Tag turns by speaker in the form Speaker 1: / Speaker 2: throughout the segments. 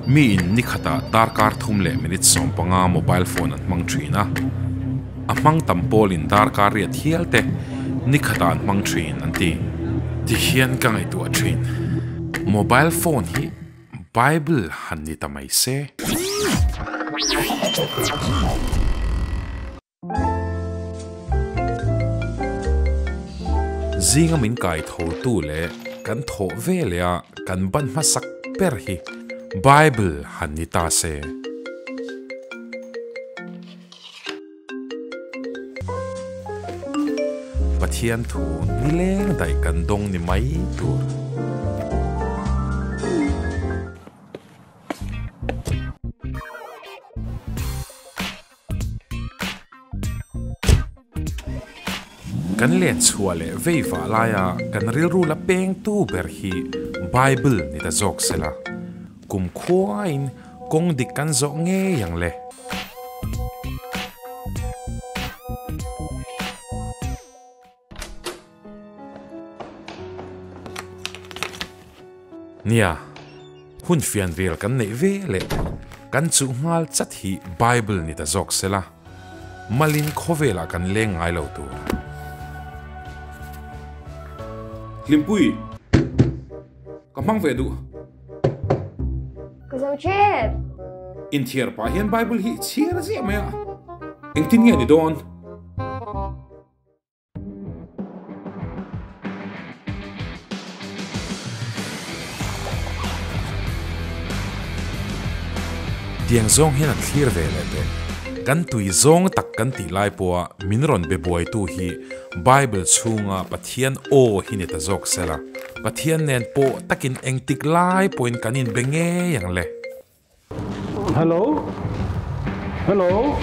Speaker 1: Mi in ni khatah darkar thum leh minute 15 mobile phone an hmang thin a. A hmang tam pawlin darkar riat hial te ni khatah an hmang thin an ti. Tihian ka ngaihtuah thin. Mobile phone hi Bible han ni ta mai se. Zinga min kai tho tu leh kan thawh ve leh a kan ban hmasak ber hi Bible han ni ta se. Pathian thu nileng daih kan dawng ni mai tur. Kan len chhuah leh vei vah laia kan rilru la pengtu ber hi Bible ni ta zawk sela, kum khuain kawng dik kan zawh ngei ang le. Nia, hun fian vel kan neih ve leh kan chuh nghal chat hi Bible ni ta zawk sela, malin khawvelah kan leng ngai lo tur. Hlimpui, ka hmang ve duh.
Speaker 2: Ka zo tep.
Speaker 1: Inthiar pah hian Bible hi chhiar ziah mai a, engtin nge ni dawn? Tiang zawng hian an thlir ve leh teh. Kan tui zawng tak kan tih lai pawha min rawn be buaitu hi Bible chhunga Pathian aw hi ni ta zawk sela. Pathian nen pawh takin engtik lai pawhin kan inbe ngei ang le.
Speaker 3: Hello? Hello?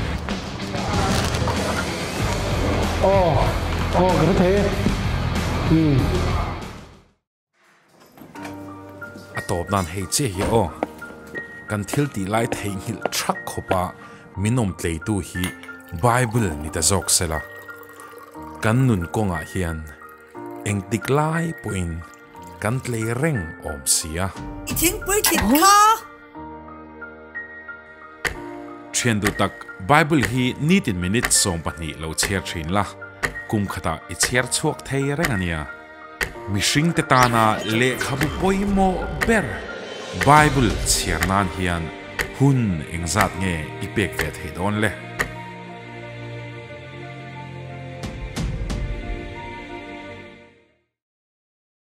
Speaker 3: Aw, aw ka hre thei e. Umm.
Speaker 1: A tawp nan hei chiah hi aw. Kan thil tih lai theihnghilh thak khawpa min awm tleitu hi Bible ni ta zawk sela. Kan nun kawngah hian Engtik lai pawhin kan tlei reng awm si a.
Speaker 4: I thingpui thlit kha.
Speaker 1: Thian duh tak, Bible hi nitin minute 20 lo chhiar thin la, kum khatah i chhiar chhuak thei reng a nia. Mihringte tana lehkhabu pawimawh ber Bible chhiar nan hian hun engzat nge i pek ve thei dawn le?